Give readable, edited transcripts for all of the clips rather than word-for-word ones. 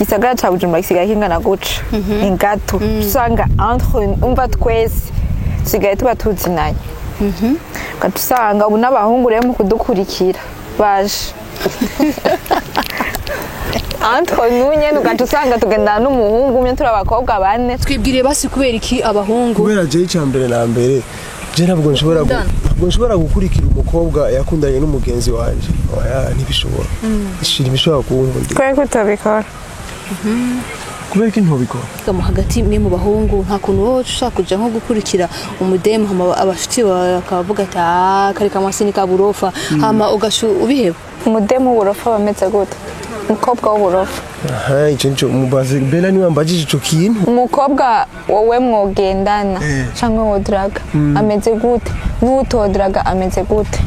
Gisagara ca Bujumbura gisigaye kingana guca ni gato, usanga entre umva twese tusigaye tuba tuzinanye, ugaca usanga ubu n'abahungu rero mu kudukurikira baje entre nous nyene, ugaca usanga tugendana n'umuhungu umwe turi abakobwa bane. Twibwiriye basi kubera iki abahungu? Kubera jewe icya mbere na mbere, je ntabwo nshobora ntabwo nshobora gukurikira umukobwa yakundanye n'umugenzi wanje. Oya, ntibishobora. Ntibishobora kuwunkundira. Kubera ko utabikora? Kubera ko ntobikora. Mu hagati mwe mu bahungu, nta kuntu wowe ushaka kuja nko gukurikira umudemu, hama abashuti bawe bakavuga ati: "Ah, kari kamasi ni kaburofa," hama ugashu ubiheba? Umudemu w'uburofa bameze gute? Umukobwa w'uburofa? Aha, ico nico mubaze Bella, niwe ambajije ico kintu. Umukobwa wowe mwogendana cyangwa woduraga ameze gute, n'utoduraga ameze gute?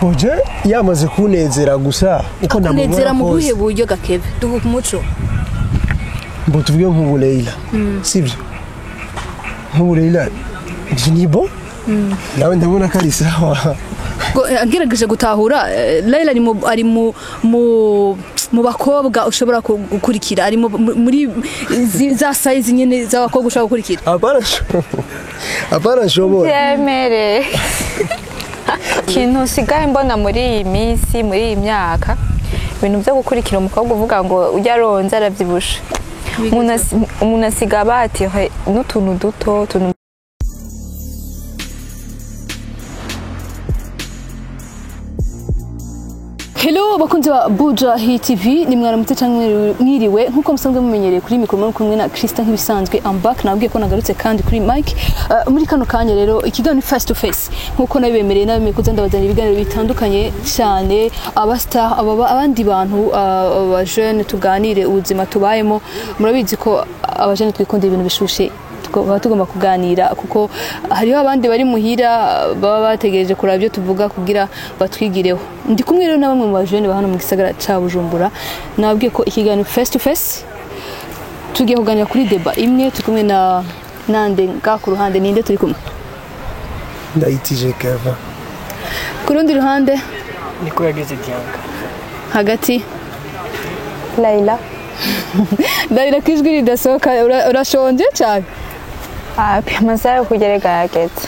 Boje yamaze kunezera gusa uko Kunezera ndamubona mu buhe kose. buryo gakebe? Duha umuco. Mbo tuvuge nk'ubu Leila, sibyo? Nk'ubu Leila ni bon, nawe ndabona ko ari sawa. Ngerageje gutahura, Laila ari mu bakobwa ushobora gukurikira, ari muri za size nyene z'abakobwa ushobora gukurikira. Hapana, hapana, nshobora. Byemere. Ikintu usigaye mbona muri iyi minsi, muri iyi myaka, ibintu byo gukurikira umukobwa uvuga ngo ujya aronze, arabyibushe, umuntu asiga batire n'utuntu duto, utuntu. Hello bakunzi ba Buja Hit TV, ni mwaramutse cyangwa mwiriwe nkuko musanzwe mumenyereye. Kuri mikoro muri kumwe na Krista nk'ibisanzwe. I'm back, nabwiye ko nagarutse kandi kuri mic. Muri kano kanya rero ikiganiro face to face nkuko nabibemereye, nabemeye kuza ndabazanira ibiganiro bitandukanye cyane, aba star, abandi bantu, aba jeune, tuganire ubuzima tubayemo. Murabizi ko aba jeune twikunda ibintu bishushe, tuba tugomba kuganira kuko hariho abandi bari muhira baba bategereje kuraba ibyo tuvuga kugira batwigireho. Ndi kumwe rero na bamwe mu bajene ba hano mu gisagara ca Bujumbura. Nababwiye ko ikiganiro face to face tugiye kuganira kuri débat imwe. Turi kumwe na nande ngaha ku ruhande? Ninde turi kumwe? Ndayitije Keva. Ku rundi ruhande? Niko yageze Bianca. Hagati? Laila. Ndabira ko ijwi ridasohoka, urashonje cyane? Api, amasaha yo kurya yageze.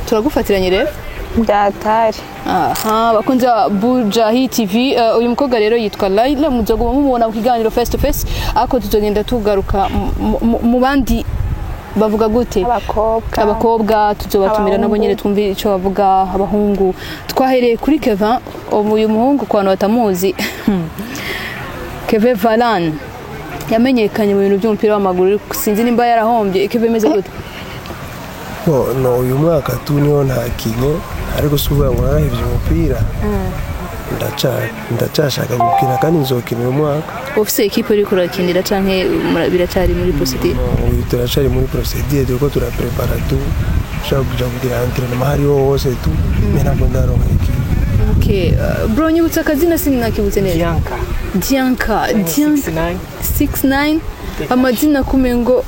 Turagufatiranye rero. Byatari. Aha, bakunzi ba Bujahi TV, uyu mukobwa rero yitwa Laila, muzoguma mumubona mu kiganiro face to face, ariko tuzogenda tugaruka mu bandi, bavuga gute? Abakobwa. Abakobwa tuzobatumira nabo Abahungu. nyene twumve ico bavuga. Abahungu, twahereye kuri Kevin. Uyu muhungu, ku bantu batamuzi, Kevin Valan yamenyekanye mu bintu by'umupira w'amaguru, sinzi nimba yarahombye. Kevin, imeze gute? No, no, uyu mwaka tu niho ntakinye, ariko si ukuvuga ngo narahevye umupira. Ndacashaka gukina kandi nzokina uyu mwaka. Ufise équipe uriko urakinira canke biracari muri procédure? No, uyu turacari muri procédure, turiko turaprepara tu ushaka kuja kugira entraînement hariho hose tu, mais ntabwo ndaronka équipe. Okay, bro, nyibutsa akazina, sinakibutse neza. Bianca. Dianka, Dianka. 69. 69, amazina kumengo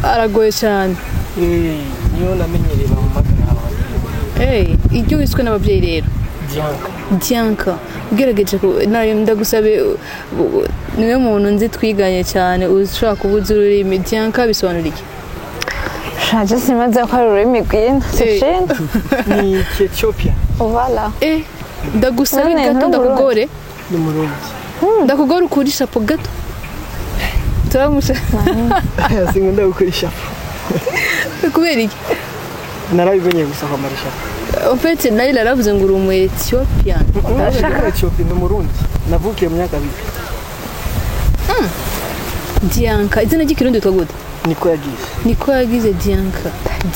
aragoye cyane. Eh, niyo namenyereye bampamagara abantu. Hey, iryo wiswe n'ababyeyi rero? Bianca. Dianka, ugerageje nayo ndagusabe, niwe muntu nzi twiganye cyane ushobora kubuza ururimi. Dianka bisobanura iki? Shaje, simaze ko ari ururimi rw'ino sishinzwe. Ni Ethiopia. Voilà. Eh, ndagusabe None gato nturi ndakugore. Ni Murundi. Ndakugore ukura ishapo gato, turamusha. Sinkunda gukora ishapo. Kubera iki? Narabimenye gusa kwambara ishapo. En fait, Naila yaravuze ngo uri umu Ethiopian. Ndashaka Ethiopia, ni Murundi. Navukiye mu myaka abiri. Dianka, izina ry'ikirundi witwa gute? Niko yagize. Niko yagize Dianka.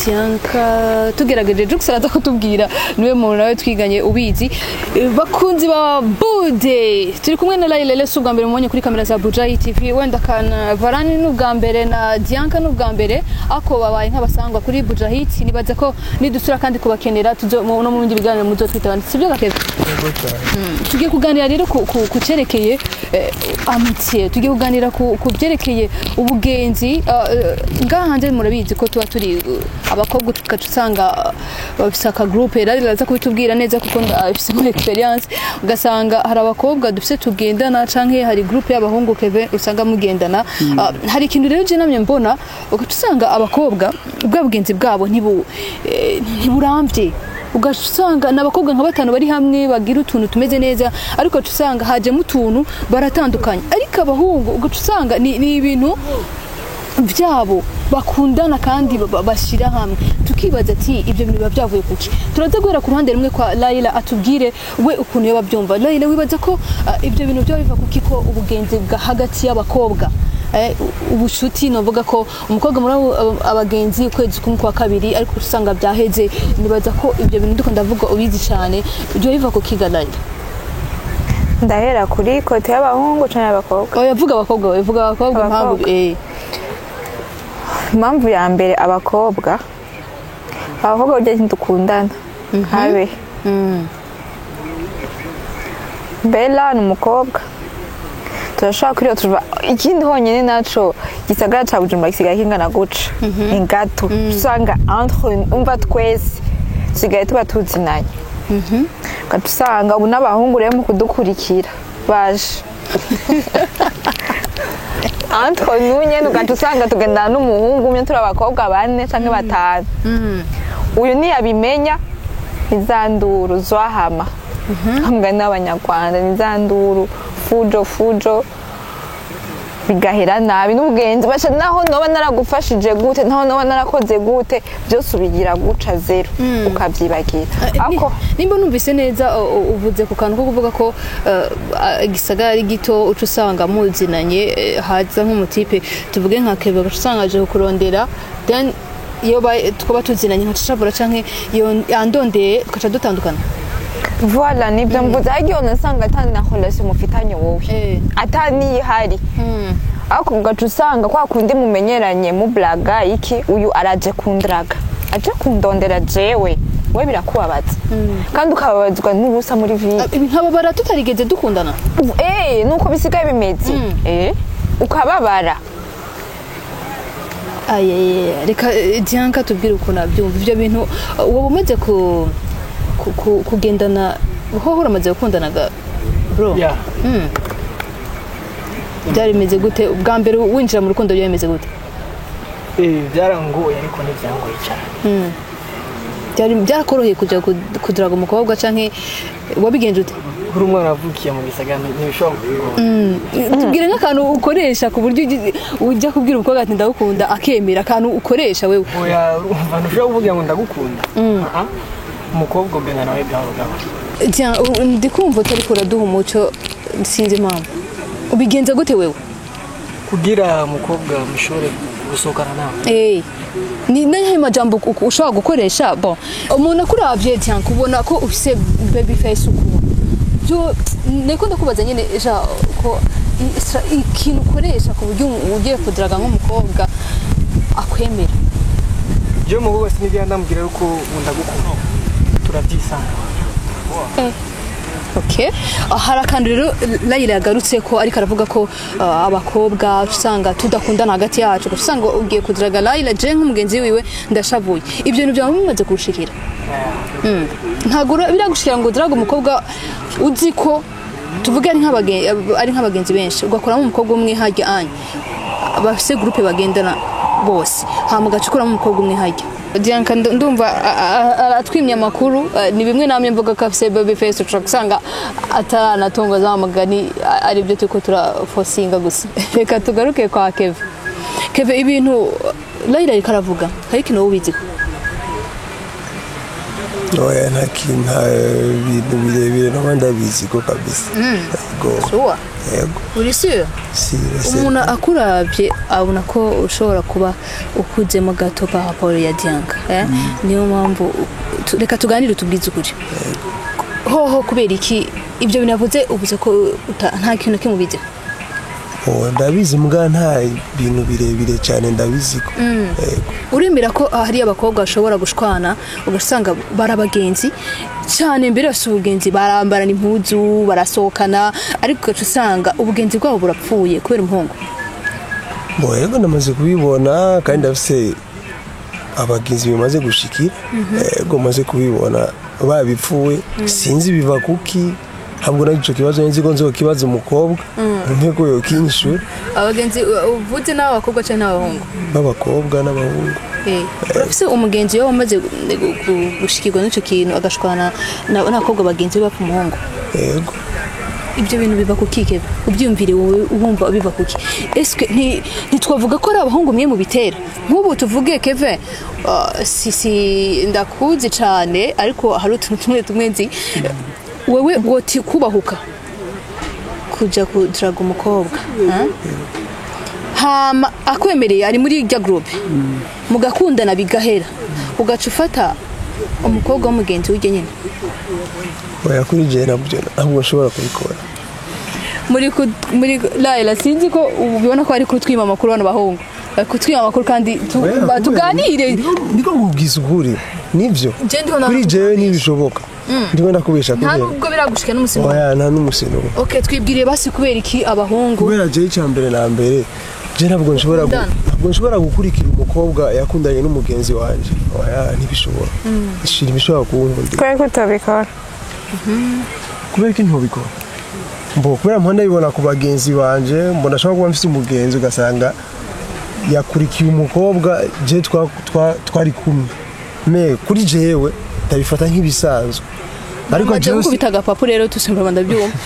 Dianka, tugerageje Jux araza kutubwira, niwe muntu nawe twiganye ubizi. Bakunzi ba Bude, turi kumwe na Laila Lesu ubwa mbere mubonye kuri kamera za Bujayi TV, wenda kana Varani ni ubwa mbere na Dianka ni ubwa mbere, ako babaye nk'abasangwa kuri Bujahit. Nibaza ko nidusura kandi kubakenera tuzo no mu bindi biganiro muzotwitaba, sibyo gakebe? Yego cyane. Tugiye kuganira rero ku cyerekeye amitié, tugiye kuganira ku byerekeye ubugenzi. Ngaha hanze murabizi ko tuba turi abakobwa, tugaca usanga bafise aka groupe. Rari raza kubitubwira neza kuko afise muri experience. Ugasanga hari abakobwa dufise tugendana, canke hari groupe y'abahungu keve usanga mugendana. Hari ikintu rero je namye mbona, ugaca usanga abakobwa bwa bugenzi bwabo ntiburamvye. Ugaca usanga ni abakobwa nka batanu bari hamwe bagira utuntu tumeze neza, ariko ugaca usanga hajemo utuntu baratandukanye. Ariko abahungu ugaca usanga ni ibintu byabo bakundana kandi bashyira hamwe. Tukibaza ati ibyo bintu biba byavuye kuki? Turaza guhera ku ruhande rumwe kwa Laila, atubwire we ukuntu yoba abyumva. Laila, wibaza ko ibyo bintu byaba biva kuki, ko ubugenzi bwa hagati y'abakobwa, ubucuti, novuga ko umukobwa muri abagenzi ukwezi kumwe kwa kabiri, ariko usanga byaheze? Nibaza ko ibyo bintu ndiko ndavuga ubizi cyane. Ibyo biva ku kiga, Laila? Ndahera kuri côté y'abahungu canke y'abakobwa? Oya, vuga abakobwa, oya, vuga abakobwa impamvu. Abakobwa. Impamvu ya mbere, abakobwa burya ntidukundana habe. Bella ni umukobwa, turashobora kuri tuva ikindi honyine naco gisagara ca Bujumbura gisigaye kingana guca, ni gato. Usanga entre umva twese dusigaye tuba tuzinanye, ugaca usanga ubu n'abahungu rero mu kudukurikira baje entre nous nyene, ugaca usanga tugendana n'umuhungu umwe, turi abakobwa bane canke batanu. Uyu ntiyabimenya, ni za nduru zwahama, mugani w'Abanyarwanda, ni za nduru, fujo fujo, bigahera nabi n'ubugenzi. Basha naho noba naragufashije gute, naho noba narakoze gute, byose ubigira guca zéro, ukavyibagira. Ako Nimba numvise neza, uvuze ku kantu ko kuvuga ko igisagara ari gito, uca usanga muzinanye, haza nk'umu type, tuvuge nka Kebe, ugaca usanga aje kukurondera, then iyo twaba tuzinanye nka cacavura canke iyo yandondeye, tugaca dutandukana. Voilà, nibyo mvuze. Ariko iyo nasanga atani na relation mufitanye wowe, atani ihari, ariko ugaca usanga kwa kundi mumenyeranye mu blaga iki, uyu araje kundraga, aje kundondera jewe, we birakubabaza kandi ukababazwa n'ubusa muri vie. Ibi nkababara tutarigeze dukundana. Nuko bisigaye bimeze, ukababara. Aye, reka Dianka tubwire ukuntu abyumva ibyo bintu. Wowe umaze kugendana, hoho uramaze gukundana ga bro? Yeah. Byari bimeze gute ubwa mbere winjira mu rukundo? Byari bimeze gute? Byarangoye ariko ntibyangoye cyane. Byari byarakoroheye kujya kuduraga umukobwa, canke wabigenje ute? Kuri umwana wavukiye mu gisagara ntibishobora kukugora. Tubwire nk'akantu ukoresha ku buryo ujya kubwira umukobwa ati ndagukunda, akemera. Akantu ukoresha wewe. Oya, urumva ntushobora kuvuga ngo ndagukunda. Ah, umukobwa ugenda nawe gahoro gahoro. Tiens, ndi kumva utari kuraduha umuco, sinzi impamvu. Ubigenza gute wewe? Kugira umukobwa mushobore gusohokana nawe? Ni nayo majambo ushobora gukoresha. Bon, umuntu akuravye, tiens, kubona ko ufise baby face ukuntu, byo niko ndakubaza nyene ja ko ikintu ukoresha ku buryo ugiye kudiraga nk'umukobwa akwemera. Je mu bose nigenda ndamubwira yuko ndagukunda, turabyisanga. Okay. Hari akantu rero Layila yagarutse ko, ariko aravuga ko abakobwa usanga tudakundana hagati yacu, ugaca usanga ugiye kudiraga Layila, je nk'umugenzi wiwe ndashavuye. Ibyo bintu byaba bimaze kugushikira? Ntabwo biragushikira ngo udiraga umukobwa uzi ko, tuvuge ari nk'abagenzi benshi, ugakuramo umukobwa umwe hajya anya bafise groupe bagendana bose, hama ugaca ukuramo umukobwa umwe hajya? Dianka, ndumva aratwimye amakuru. Ni bimwe namwe mvuga ko afise baby face, ushobora gusanga ataranatunga za mugani, ari byo turiko turafosinga gusa. Reka tugaruke kwa Keve. Keve, ibintu Layila ariko aravuga, hari ikintu wowe ubiziko? Oya, nta kintu, nta bintu birebire naba ndabizi ko kabisa. Yego. Sure? Yego. Uri sûr? Si. Umuntu akuravye abona ko ushobora kuba ukuzemo gato par rapport ya Dianka, eh? Niyo mpamvu reka tuganire, tubwize ukuri. Hoho kubera iki ibyo bintu yavuze, uvuze ko nta kintu kimwe ubiziho? Oh, ndabizi mbwa nta bintu birebire cyane ndabizi ko. Yego. Uremera ko hari abakobwa bashobora gushwana, ugasanga bari abagenzi cyane, mbere bafite ubugenzi, barambarana impuzu, barasohokana, ariko ugaca usanga ubugenzi bwabo burapfuye kubera umuhungu? Bo yego, namaze kubibona kandi ndafise abagenzi bimaze gushikira. Yego, maze kubibona babipfuye, sinzi biva kuki. Ntabwo naco kibazo nzi ko nzokibaza umukobwa nteko yokinyishura. Abagenzi uvuze n'abakobwa cyangwa n'abahungu? B'abakobwa n'abahungu. Urafise umugenzi we wamaze gushikirwa n'icyo kintu, agashwana n'abakobwa bagenzi be bapfa umuhungu? Yego. Ibyo bintu biva kuki, Keve? Ubyumvire wowe, wumva biva kuki? Eske ntitwavuga ko ari abahungu mwe mu bitera? Nk'ubu tuvuge Keve, si ndakuzi cyane, ariko hari utuntu tumwe tumwe nzi. Wewe woti kubahuka kuja kudiraga umukobwa, ha? Hama akwemereye ari muri irya groupe, mugakundana bigahera, ugaca ufata umukobwa w'umugenzi w'iryo nyine? Oya, kuri jewe nabyo ntabwo nshobora kubikora. Muri Laila, sinzi ko ubibona ko ari kutwima amakuru. Bano bahungu bari kutwima amakuru kandi Oya, tuganire. Ndiko nkubwiza ukuri, nivyo. Je ndiko Kuri jewe ntibishoboka, ndiko ndakubesha Nta kubera nubwo biragushika n'umusi n'umwe? Oya, nta n'umusi n'umwe. Okay, twibwiriye basi kubera iki abahungu? Kubera jewe icya mbere na mbere, je ntabwo nshobora Mukundana. ntabwo nshobora gukurikira umukobwa yakundanye n'umugenzi wanje. Oya, ntibishobora, ntibishobora kunkundira. Kubera ko utabikora? Kubera ko ntubikora, mbo kubera mpanda bibona ku bagenzi banje, mbona ashobora kuba mfise umugenzi ugasanga yakurikiye umukobwa je twari kumwe. Me kuri jewe ndabifata nk'ibisanzwe, ariko Amaze jewe gukubita agapapu rero tusimba ndabyumva.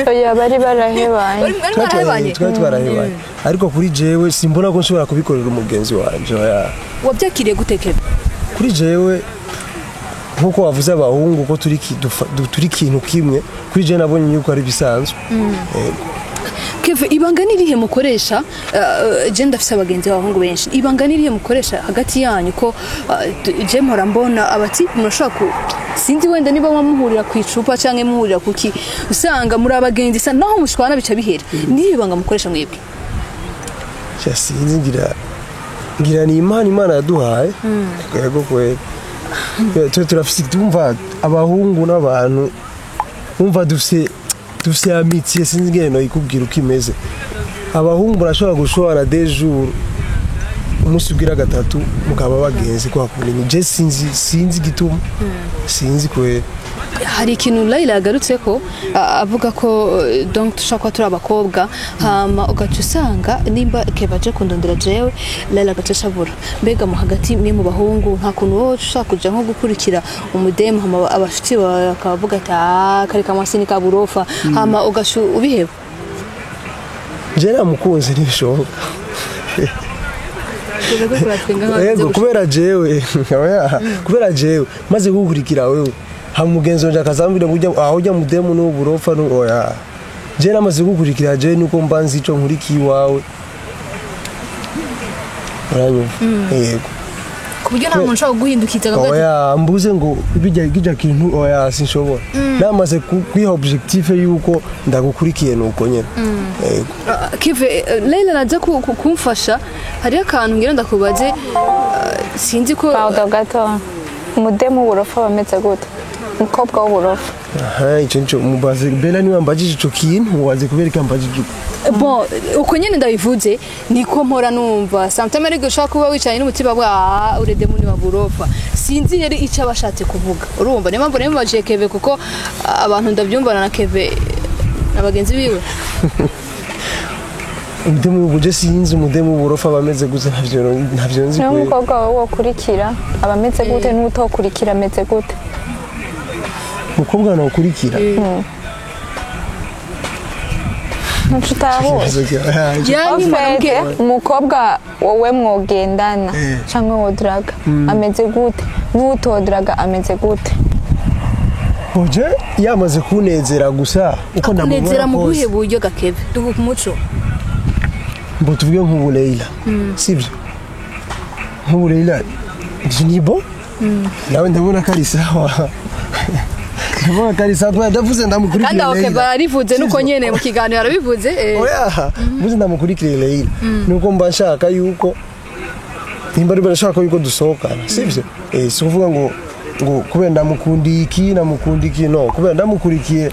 Oya, bari barahebanye. Bari barahebanye. Twari twarahebanye, ariko kuri jewe simbona ko nshobora kubikorera umugenzi wanje. Oya. Wabyakiriye gute, Keve? Kuri jewe, nkuko wavuze abahungu ko turi turi ikintu kimwe, kuri jewe nabonye yuko ari bisanzwe. Yego. Keve, ibanga ni irihe mukoresha? Je ndafise abagenzi b'abahungu benshi. Ibanga ni irihe mukoresha hagati yanyu? Ko je mpora mbona abati murashobora ku, sinzi, wenda niba muhurira ku icupa canke muhurira kuki, usanga muri abagenzi sa naho mushwana bica bihera. Ni irihe banga mukoresha mwebwe? Sha, sinzi, ngira ni Imana yaduhaye. Yego kweli. Twe turafise, tumva abahungu n'abantu, umva dufise amitié, sinzi ingene noyikubwira uko imeze. Abahungu murashobora gushwana des jours, umunsi ugira gatatu mukaba bagenzi kwa kundi. Je sinzi igituma, sinzi kweli. Hari ikintu Laila yagarutse ko avuga ko donc dushobora kuba turi abakobwa, hama ugaca usanga nimba Keva aje kundondera jewe, Laila agaca ashabura. Mbega mu hagati mwe mu bahungu nta kuntu wowe ushaka kuja nko gukurikira umudemu, hama abashuti bawe bakavuga ati: "Ah, kari kamasi ni kaburofa", hama ugaca ubiheba? Je namukunze, ntibishoboka. Yego, kubera jewe, oya, kubera jewe maze gukurikira wewe, hama mugenzi wanje akazambwira ngo aho ujya mudemu n'uburofa, oya, je namaze gukurikira, jewe nuko mba nzi ico nkurikiye iwawe, uranyumva? Yego. Ku buryo nta muntu ushobora kuguhindukiza akavuga ati: Oya, mbuze ngo bijya kintu, oya, sinshobora. Namaze kwiha objectif yuko ndagukurikiye, nuko nyene. Yego. Ah, Keve, Leila naza kumfasha, hariho akantu ngira ndakubaze, sinzi ko Pardon gato, umudemu w'uburofa aba ameze gute? Umukobwa w'uburofa? Aha, ico nico mubaze Bella. Niba mbajije ico kintu, mubaze kubera ko mbajije uko. Bon, uko nyene ndabivuze niko mpora numva sometimes, ariko ushobora kuba wicaye n'umutima bwa ah, uredemu ni wa burofa. Sinzi rero icyo aba ashatse kuvuga, urumva? Niyo mpamvu namubajije Keve, kuko abantu ndabyumvana na Keve na bagenzi biwe. Umudemu w'ubuje, sinzi umudemu w'uburofa aba ameze gute, ntavyo nzi Niyo kweri. umukobwa wawe wokurikira aba ameze gute, n'utokurikira ameze gute? Umukobwa nawukurikira? Ntuco utahura. Yani mwanamke Ofete, umukobwa wowe mwogendana cyangwa woduraga ameze gute, n'utoduraga ameze gute? Oje yamaze kunezera gusa uko Kunezera ndamubona mu buhe kose. buryo gakeve? Duha umuco. Mbo tuvuge nk'ubu Leila, sibyo? Nk'ubu Leila ni bon, nawe ndabona ko ari sawa, ndabona ko ari sawa kubera ndavuze ndamukurikira Kandi aho Keve Leila. yarivuze nuko nyene mu kiganiro yarabivuze. Oya, mvuze ndamukurikire Leila nuko mba nshaka yuko nimba ari nshaka yuko dusohokana, sibyo? Si ukuvuga ngo kubera ndamukundiye iki, namukunda iki, no kubera ndamukurikiye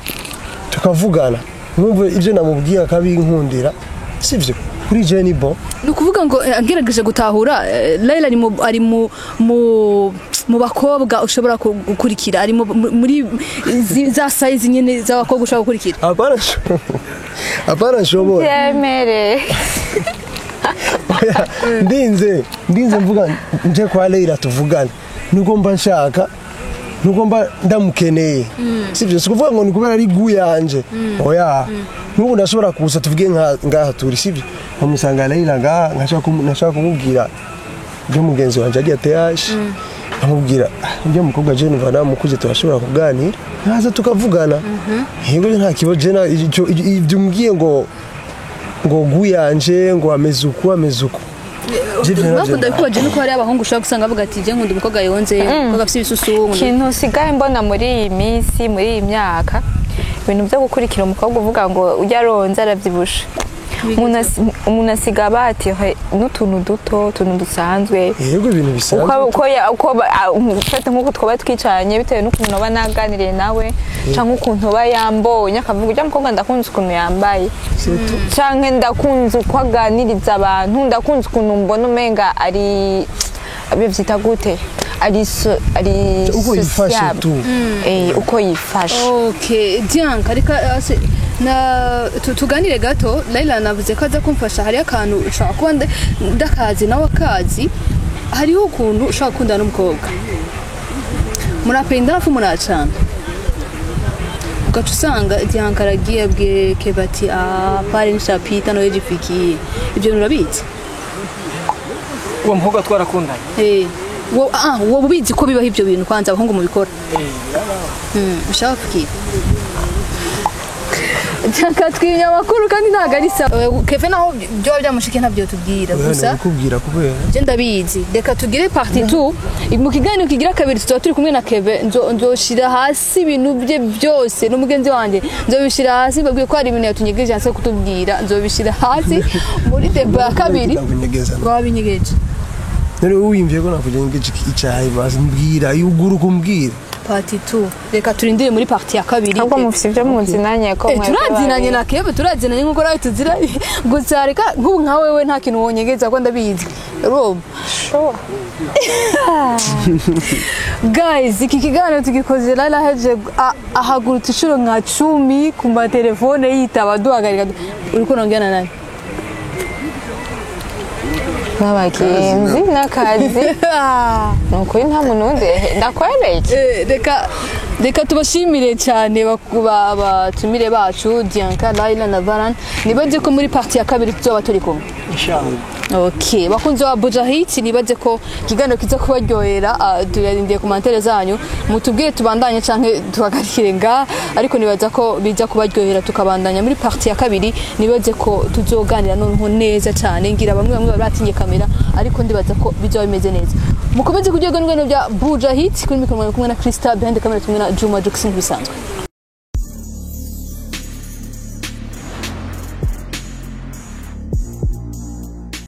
tukavugana, nkumva ibyo namubwiye akabinkundira, sibyo? Kuri je ni bon. Ni ukuvuga ngo ngerageje gutahura, Laila ari mu bakobwa ushobora gukurikira, ari muri za size nyene z'abakobwa ushobora gukurikira. Hapana, hapana, nshobora. Byemere. Oya, ndinze mvuga nje kwa Leila tuvugane, nuko mba nshaka, nuko mba ndamukeneye, sibyo? Si kuvuga ngo ni kubera ari goût yanje, oya. N'ubu ndashobora kuza, tuvuge nka ngaha turi, sibyo, nkamusanga Leila ngaha, nkashaka kumubwira ibyo mugenzi wanje agiye ateyashe, nkamubwira: "Ah, ibyo mukobwa je numva namukuze, turashobora kuganira." Nkaza tukavugana, yego, nta kibazo. Je ibyo umbwiye ngo goût yanje, ngo ameze uku, ameze uku. Je ivyo navyo. Bakunda bikubaje nuko hari abahungu ushobora gusanga bavuga ati: "Je nkunda umukobwa yonze, umukobwa afite ibisusu, Ikintu usigaye mbona muri iyi minsi, muri iyi myaka, ibintu byo gukurikira umukobwa uvuga ngo ujya aronze arabyibushe, umuntu asiga batire n'utuntu duto, utuntu dusanzwe. Yego, ibintu bisanzwe. Uko ufata nk'uko twaba twicaranye, bitewe n'ukuntu aba naganiriye nawe canke ukuntu aba yambonye, akavuga: "Ujya mukobwa ndakunze ukuntu yambaye, C'est tout. canke ndakunze uko aganiriza abantu, ndakunze ukuntu mbona umenga ari, bivyita gute, ari ari Uko yifashe sociable." tu. Uko yifashe. Okay, Dianka, reka na tuganire gato. Laila navuze ko aza kumfasha. Hariho akantu ushobora kuba ndakazi nawe akazi. Hariho ukuntu ushobora gukundana n'umukobwa, murapenda, hafu muracana, ugaca usanga Dianka aragiye abwiye Keva ati: "Ah, pale nishapita nawe jifikiye." Ibyo bintu urabizi? Uwo mukobwa twarakundanye? Eh, wowe ubizi ko bibaho ibyo bintu? Kwanza abahungu mubikora? Ushaka kuki twimya amakuru kandi ntabwo ari sawa. Keve naho byoba byamushike ntabyo tubwira gusa. Kubwira kubera Je ndabizi. Reka tugire partie 2 mu kiganiro kigira kabiri, tuzoba turi kumwe na Keve. Nzoshira hasi ibintu bye byose n'umugenzi wanjye, nzobishira hasi, mbabwiye ko hari ibintu yatunyegeje yanse kutubwira. Nzobishira hasi muri débat ya kabiri. Ndakunyegeza? Wabinyegeje. None wiyumviye ko nakujengeje icyayi? Basi mbwira, yuguru kumbwira. Partie 2, reka turindire muri partie ya kabiri. Ahubwo mufite ibyo muzinanye ko mwebwe Turazinanye babiri. Na Kebe turazinanye nkuko nawe tuziranye. Gusa reka nk'ubu nka wewe nta kintu wonyegeza ko ndabizi, urumva? Sure. Guys, iki kiganiro tugikoze Laila aheje ahagurutse inshuro nka 10 ku matelefone yitaba, duhagarika. Uriko urongera nani? N'abagenzi n'akazi, ni ukuri nta muntu wundi ndakwereye. Reka tubashimire cyane batumire bacu, Dianka, Laila na Varan. Nibaze ko muri partie ya kabiri tuzoba turi kumwe. Inshallah. Okay, bakunzi wa Buja Hit, nibaze ko ikiganiro kiza kubaryohera. Turarindiye commentaires zanyu, mutubwire tubandanye canke tuhagarikire nga, ariko nibaza ko biza kubaryohera tukabandanya muri partie ya kabiri. Nibaze ko tuzoganira noneho neza cyane. Ngira bamwe bamwe bari batinye kamera, ariko ndibaza ko bizoba bimeze neza. Mukomeze kuryoherwa n'ibiganiro bya Buja Hit. Kuri mikoro mwari kumwe na Krista, behind the camera tumwe na Juma Jackson bisanzwe.